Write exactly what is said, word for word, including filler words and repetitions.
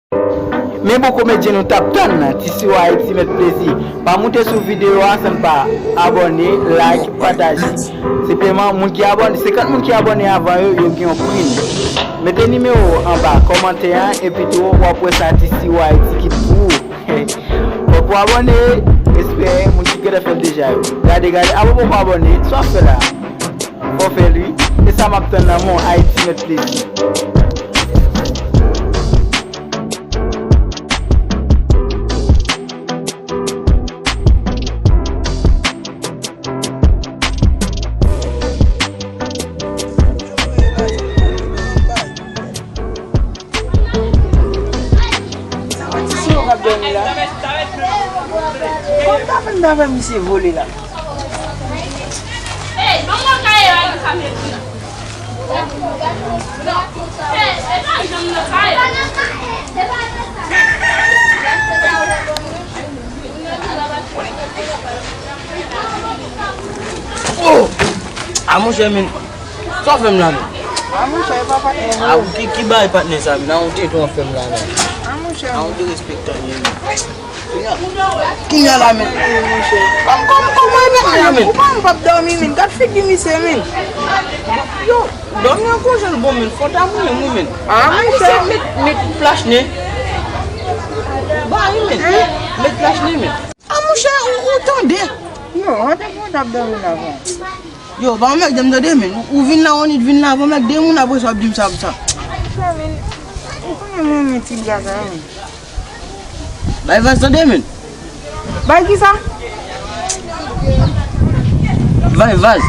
Men bon komedyen nou t ap tann, T C Y Haiti mèt plezi. Pa moute sou videyo a san n pa abòne, like, pataje. Senpleman, moun ki abòne, senkant moun ki abòne avan yo, yo gen yon prim. Mete nimewo w anba kòmantè a, epi tou, w ap wè sa T C Y Haiti kit pou ou. Fòk ou abòne, respè, moun ki gentan fè l deja yo. Gade, gade, apa w poko abòne, sa w ap fè la? Fò fè l wi. E sa m ap tann nan men w, Ayiti mèt plezi. Ti sou yo k ap dòmi la. Kòm ta fè m ta fè misye vole la. Oh! A monchè men, sa w fè m la men? A monchè, e pa patnè m. A ou ki, ki bagay patnè sa men? A ou te tou w fè m la men? A monchè. A ou derespektan li men. Kounya la men. Kòm, kòm, kòman e patnè m la men? Ou pa m p ap dòmi men. Gad figi misye men. Yo, dòmi an konjan l bon men. Fò ta mouye m wi men. A monchè. Misye met, met flach nen. Ba wi men. Met flach nen men. A monchè, ou, ou tande? Yo, an te pran t ap dòmi la bon. Yo, pa yon mèg janm tande men. Ou, ou vin la, on nit vin la, bon mèg de moun apre sa w ap di m sa pou sa. Monchè men, ou konnen mwen renmen ti bra sa men. Bay vaz tande men. Bay kisa? Bay vaz.